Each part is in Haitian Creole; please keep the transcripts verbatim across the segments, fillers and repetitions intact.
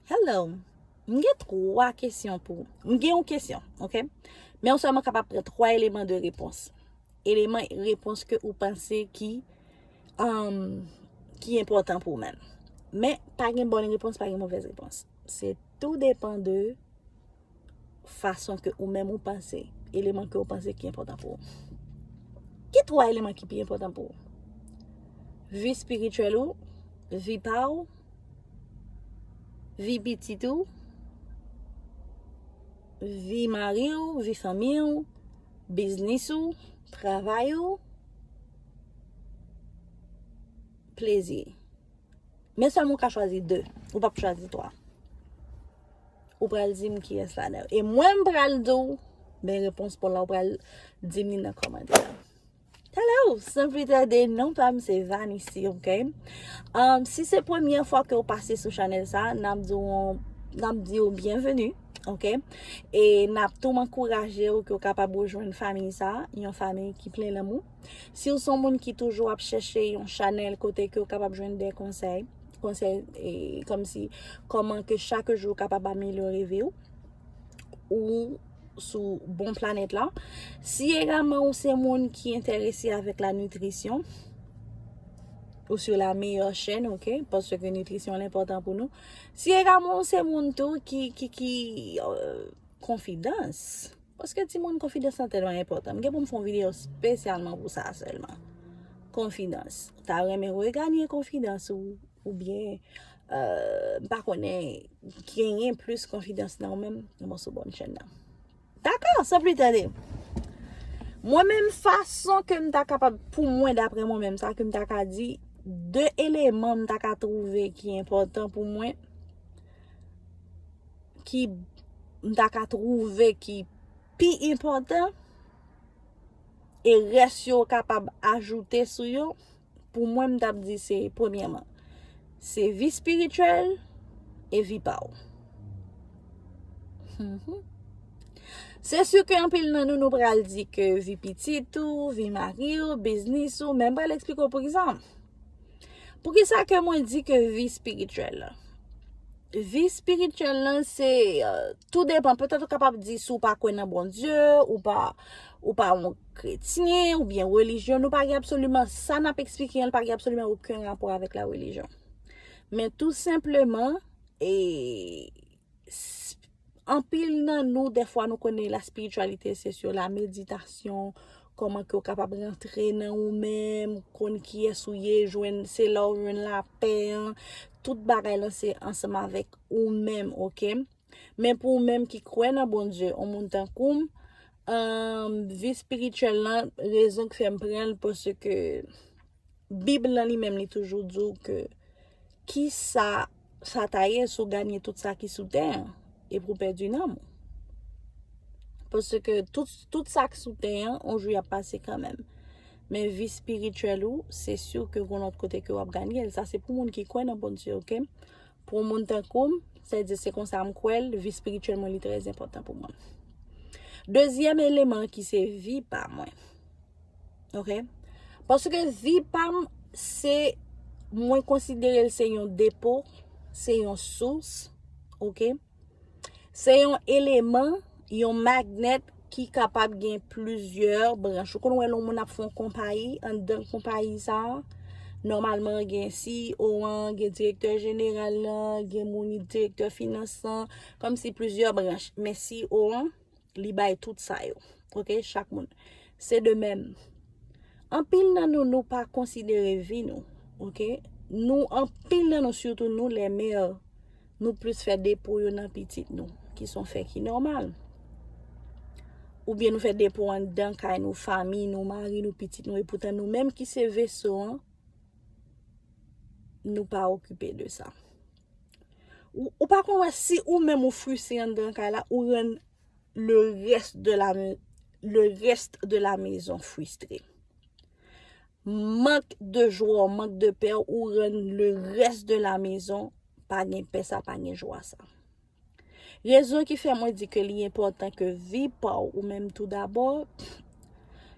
Hello. M gen twa kesyon pou ou. M gen yon kesyon, ok? Men ou sèlman kapab pran twa eleman de repons. Eleman repons ke ou panse ki, um, ki enpòtan pou ou menm. Men, pa gen bòn repons, pa gen movèz repons. Se tou depan de fason ke ou menm ou panse, eleman ke ou panse ki enpòtan pou ou. Ki twa eleman ki pi enpòtan pou ou? Vi espirityèl ou, vi pa ou, vi pitit ou, vi mari w, vi fanmi w, biznis ou, travay ou, plezi. Men sèlman ou ka chwazi de. Ou p ap chwazi twa. Ou pral di m kiyès ladan yo. E mwen m pral di w, men repons pou la, ou pral di m li nan kòmantè a. Hello, san pli tade, non pa m se Vanisi, ok? Um, si se premyè fwa ke w pase sou chanèl sa, n ap di w, n ap di w byenveni, ok? E n ap tou ankouraje w ke w kapab rejwenn fanmi sa, yon fanmi ki plen lanmou. Si w se yon moun ki toujou ap chèche yon chanèl kote ke w kapab jwenn de konsèy, konsèy, e, kòmsi, kòman ke chak jou w kapab amelyore vi w, ou sou bon planèt la. Si egalman ou se moun ki enterese avèk la nitrisyon, ou sur la meilleure chaîne, ok? Paske nitrisyon an enpòtan pou nou. Si egalman ou se moun tou ki, ki, ki, euh, konfidans. Paske timoun, konfidans lan tèlman enpòtan. M gen pou m fè yon videyo espesyalman pou sa sèlman. Konfidans. Ou ta renmen reganye konfidans ou, oubyen, euh, m pa konnen, genyen plis konfidans nan ou menm, bon, sou bòn chèn nan. Dakò, san pli tande. Mwen menm, fason ke m ta kapab, pou mwen, daprè mwen menm, sa ke m ta ka di, de eleman m ta ka twouve ki enpòtan pou mwen, ki m ta ka twouve ki pi enpòtan, e rès yo kapab ajoute sou yo, pou mwen, m t ap di se, premyèman, se vi espirityèl e vi pa w. Mhm. Se si ke anpil nan nou, nou pral di ke vi pitit ou, vi mari w, biznis ou, men m pral eksplike w poukisa. Poukisa ke mwen di ke vi espirityèl la? Vi espirityèl lan se, euh, tou depan. Petèt ou kapab di si w pa kwè nan Bondye, ou pa, ou pa yon kretyen, oubyen relijyon, nou pa gen absoliman, sa n ap eksplike an, li pa gen absoliman okenn rapò avèk la relijyon. Men tou senpleman, e, s-, anpil nan nou, dèfwa nou konnen la spiritualité, se sur la méditation, kòman ke w kapab rantre nan ou menm, konn kiyès ou ye, jwenn, se la w jwenn lapè an, tout bagay lan se ansanm avèk ou menm, ok? Men pou ou menm ki kwè nan Bondye, yon moun tankou m, um, vi espirityèl lan, rezon k fè m pran l, paske Bib lan li menm li toujou di w ke kisa sa ta ye si w ganye tout sa ki sou tè an, epi w pèdi nanm ou? Paske tout, tout sa k sou tè an, yon jou y ap pase kanmenm. Men vi espirityèl ou, se si ke gon lòt kote ke w ap ganye l. Sa se pou moun ki kwè nan Bondye, ok? Pou yon moun tankou m, sa vle di se konsa m kwè l, vi espirityèl mwen li trè enpòtan pou mwen. Dezyèm eleman ki se vi pa mwen. Ok? Paske vi pa m, se, mwen konsidere l se yon depo, se yon sous, ok? Se yon eleman, yon magnèt ki kapab gen plizyè branch. Ou konn wè lè yon moun ap fè yon konpayi, anndan konpayi sa a, nòmalman gen C E O an, gen direktè jeneral lan, gen moun direktè finans lan, kòmsi plizyè branch. Men C E O an, li bay tout sa yo. Ok, chak moun. Se de menm. Anpil nan nou, nou pa konsidere vi nou. Ok? Nou, anpil nan nou, sitou nou, les mères, nou plis fè depo yo nan pitit nou, ki se yon fè ki nòmal. Oubyen nou fè depo anndan kay nou, fanmi nou, mari nou, pitit nou, epoutan nou menm ki se veso an, nou pa okipe de sa. Ou, ou pa konn wè si ou menm ou fristre anndan kay la, ou rann le reste de la, le reste de la maison fristre. Mank de jwa, mank de pè, ou rann le reste de la maison pa gen pè sa, pa gen jwa sa. Rezon ki fè mwen di ke li enpòtan ke vi pa w ou menm tou dabò,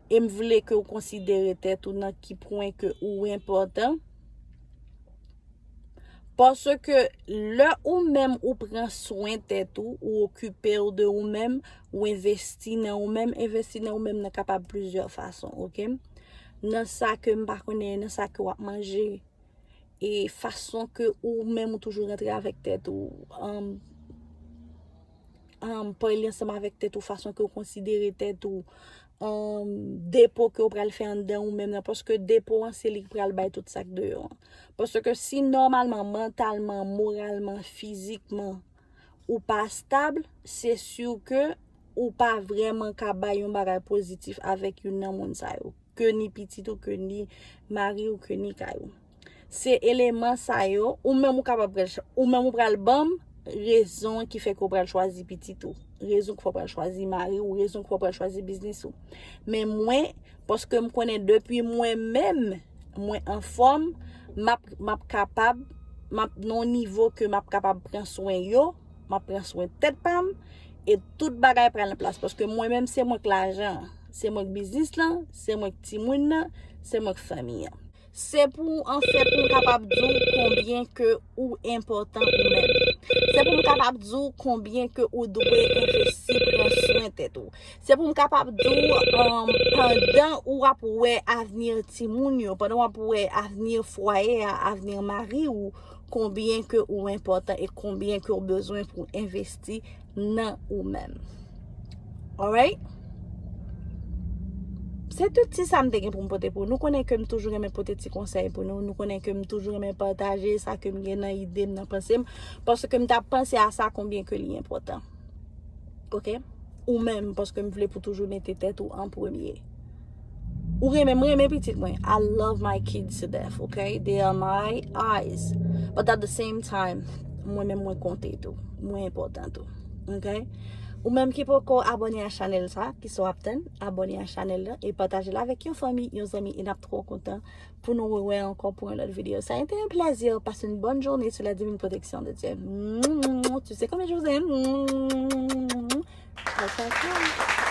e m vle ke w konsidere tèt ou nan ki pwen ke ou enpòtan, Paske lè ou menm ou pran swen tèt ou, ou okipe w de ou menm, ou envesti nan ou menm, envesti nan ou menm nan kapab plizyè fason, oke? Nan sa ke m pa konnen, nan sa ke w ap manje, e fason ke ou menm ou toujou rantre avèk tèt ou, um, um, pale ansanm avèk tèt ou, fason ke w konsidere tèt ou, um, depo ke w pral fè anndan ou menm nan, paske depo an se li ki pral bay tout sa k deyò an. Paske si nòmalman, mantalman, moralman, fizikman, ou pa stab, se si ke ou pa vrèman ka bay yon bagay pozitif avèk youn nan moun sa yo. Ke ni pitit ou, ke ni mari ou, ke ni kay ou. Se eleman sa yo, ou menm ou kapab pral, ch- ou menm ou pral ban m rezon ki fè ke w pral chwazi pitit ou, rezon ki fè w pral chwazi mari ou, rezon ki fè w pral chwazi biznis ou. Men mwen, paske m konnen depi mwen menm, mwen anfòm, m ap, m ap kapab, m ap nan yon nivo ke m ap kapab pran swen yo, m ap pran swen tèt pa m, e tout bagay pral nan plas. Paske mwen menm, se mwen k lajan an, se mwen k biznis lan, se mwen k timoun nan, se mwen k fanmi an. Se pou, anfèt, pou m kapab di w konbyen ke ou enpòtan ou menm. Se pou m kapab di w konbyen ke ou dwe envesti pran swen tèt ou. Se pou m kapab di w, um, pandan ou ap wè avni timoun yo, pandan w ap wè avni fwaye a, avni mari ou, konbyen ke ou enpòtan e konbyen ke ou bezwen pou envesti nan ou menm. Alright? Se tout ti sa m te gen pou m pote pou nou. Nou konnen ke m toujou renmen pote ti konsèy pou nou. Nou konnen ke m toujou renmen pataje sa ke m gen nan ide m, nan panse m. Paske m t ap panse a sa konbyen ke li enpòtan. Oke? Ou menm, paske m vle pou toujou mete tèt ou an premye. Ou renmen, mwen renmen pitit mwen. I love my kids to death, okay? They are my eyes. But at the same time, mwen menm mwen konte tou. Mwen enpòtan tou. Oke? Ou menm ki poko abòne a chanèl sa, ki so ap tann, abòne a chanèl la e pataje l avèk yon fanmi, yon zanmi, e n ap twò kontan pou nou rewè ankò pou yon lòt videyo. Ça a été un plaisir. Passe une bonne journée sous la divine protection de Dieu. Tu sais combien je vous aime. Ciao, ciao, ciao.